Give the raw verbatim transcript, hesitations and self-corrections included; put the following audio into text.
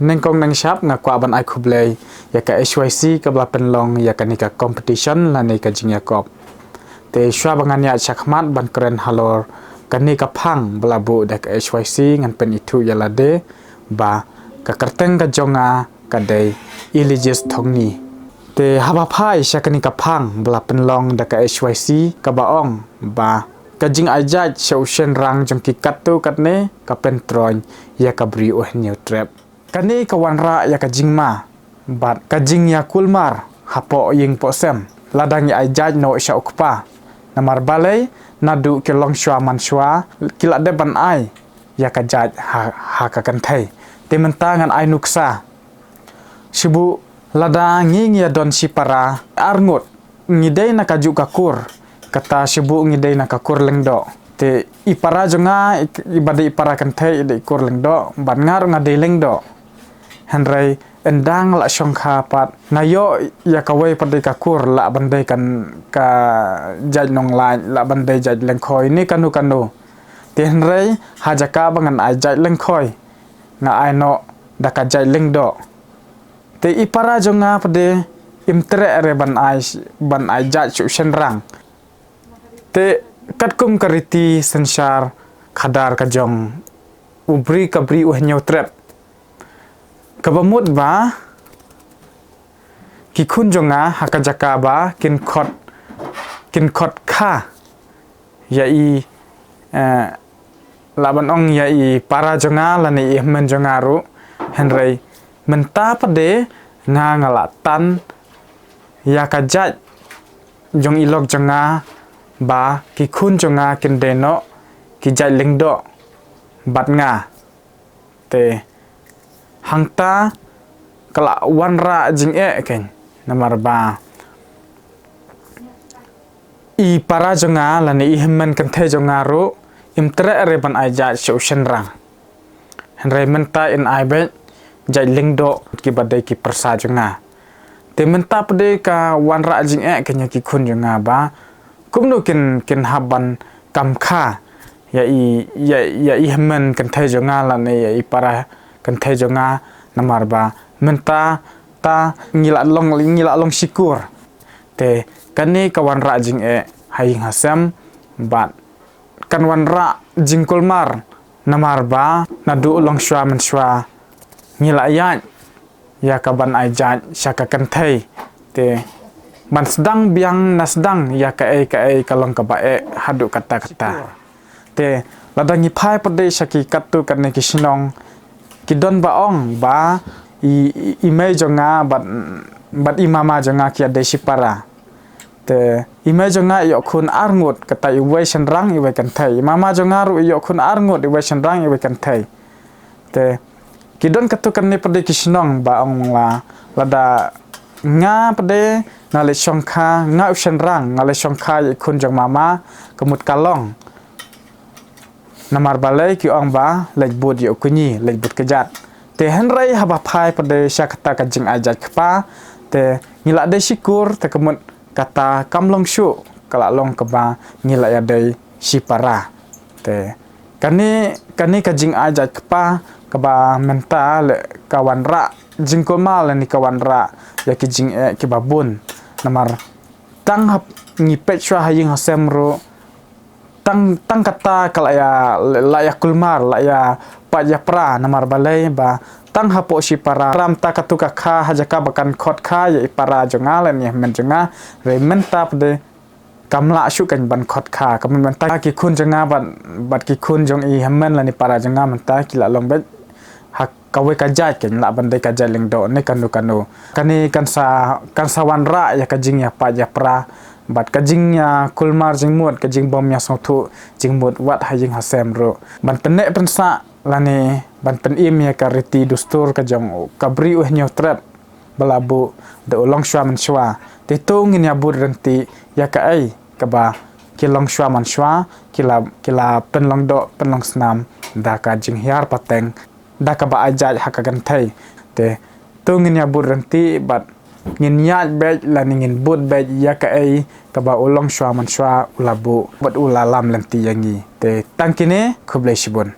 Nyngkong nyngshap nga kwah ban ai khublei ïa ka H Y C kaba la pynlong ïa kane ka competition lane ka jingïakop. Te shuwa ba ngan ïaid shakhmat ban kren halor kane ka phang ba la buh da ka H Y C, ngan pynithuh ïa lade ba ka kyrteng ka jong nga ka dei Elijah Thongni. Te haba phai sha kane ka phang ba la pynlong da ka H Y C kaba ong ba ka jingai jait sha u shynrang jong ki katto katne ka pyntroiñ ïa ka Bri U Hynñiewtrep. Kane ka wanrah ïa ka jingma bad ka jingïakulmar hapoh ïing poh sem lada ngi ai jait noh sha u kpa. Namar balei? Naduh ki longshuwa manshuwa ki la dep ban ai ïa ka jait ha, ha ka kynthei. Te mynta ngan ai nuksa. Shibun lada ngi ngi ïa don shipara arngut, ngi dei na kajuh ka kur, kata shibun ngi dei na ka kur Lyngdoh. Te i para jong nga i, i ba dei i para kynthei i dei i kur Lyngdoh, bad nga ruh nga dei Lyngdoh. Hynrei ynda nga la shongkha pat nga ïoh ïa kawei pat dei ka kur lah ban dei kan ka jait nonglait, lah ban dei jait lyngkhoi ne kano kano. Te hynrei ha jaka ba ngan ai jait lyngkhoi, nga ai noh da ka jait Lyngdoh. Te i para jong nga pat de im treh re ban ai, ban ai jait sha u shynrang. Te katkum ka riti synshar khadar ka jong u Bri, ka Bri U Hynñiewtrep, kaba mut ba ki khun jong nga ha ka jaka ba kin khot, kin khot kha ïa i, eh, lah ban ong ïa i para jong nga lane i hynmen jong nga ruh. Hynrei mynta pat de nga nga la tan ïa ka jait jong i lok jong nga ba ki khun jong nga kin dei noh ki jait Lyngdoh bad nga. Te hangta ka la wanrah jingeh kein, namar ba i para jong nga lane i hynmen kynthei jong nga ruh im treh re ban ai jait sha u shynrang. Hynrei mynta in ai beit jait Lyngdoh kiba dei ki pyrsa jong nga. Te mynta pat de ka wanrah jingeh kein ïa ki khun jong nga ba kumno kin, kin hap ban kam kha ïa i, ïa, ïa i hynmen kynthei jong nga lane ïa i para kynthei jong nga, namar ba mynta ta ngi la long, ngi la long shi kur. Te kane ka wanrah jingeh ha ïing ha sem bad kan wanrah jingkulmar, namar ba naduh longshuwa manshuwa ngi la ïaid ïa ka ban ai jait sha ka kynthei. Te ban sdang biang na sdang ïa kaei kaei ka long kaba eh haduh katta katta. Te lada ngi phai pat de sha ki katto katne ki shnong, ki don ba ong ba i, i, i mei jong nga bad, bad i mama jong nga ki ïa dei shipara. Te i mei jong nga i ïoh khun arngut, kata iwei shynrang iwei kynthei. I mama jong nga ruh i ïoh khun arngut, iwei shynrang iwei kynthei. Te ki don katto katne pat de ki shnong ba ong la, lada nga pat de nga leit shongkha, nga u shynrang nga leit shongkha ïa i khun jong mama, ka mut ka long. Namar balei? Ki ong ba leit bud ïa u kñi, leit bud kjat. Te hynrei haba phai pat de sha kata ka jingai jait kpa, te ngi la dei shi kur, te ka mut kata kam long shuh, ka la long kaba ngi la ïa dei shipara. Te kane, kane ka jingai jait kpa kaba mynta leh ka wanrah jingkulmar lane ka wanrah ïa ki jingeh kiba bun. Namar tang hap ngi peit shuwa ha ïing ha sem ruh, tang, tang kata ka la ïa, la ïa kulmar, la ïa pait ïa pra, namar balei? Ba tang hapoh shipara, ram ta katu ka kha ha jaka ba kan khot kha ïa i para jong nga lane ïa i hynmen jong nga, hynrei mynta pat de kam lah shuh kein ban khot kha, ka mut mynta ki khun jong nga bad, bad ki khun jong i hynmen lane i para jong nga mynta ki la long beit ha kawei ka jait kein, lah ban dei ka jait Lyngdoh ne kano kano. Kane kan sa, kan sa wanrah ïa ka jingïapait ïapra bad ka jingïakulmar jingmut, ka jingbym ïasngewthuh jingmut wat ha ïing ha sem ruh. Ban pynneh pynsah lane ban pynim ïa ka riti dustur ka jong ka Bri U Hynñiewtrep ba la buh da u longshuwa manshuwa. Te to ngin ïa bud ryntih ïa kaei kaba ki longshuwa manshuwa ki la, ki la pynlong doh pynlong snam da ka jinghiar pateng da kaba ai jait ha ka kynthei. Te to ngin ïa bud ryntih bad ngin ïaid beit lane ngin bud beit ïa kaei kaba u longshuwa manshuwa u la buh bad u la lam lynti ïa ngi. Te tang kine, khublei shibun.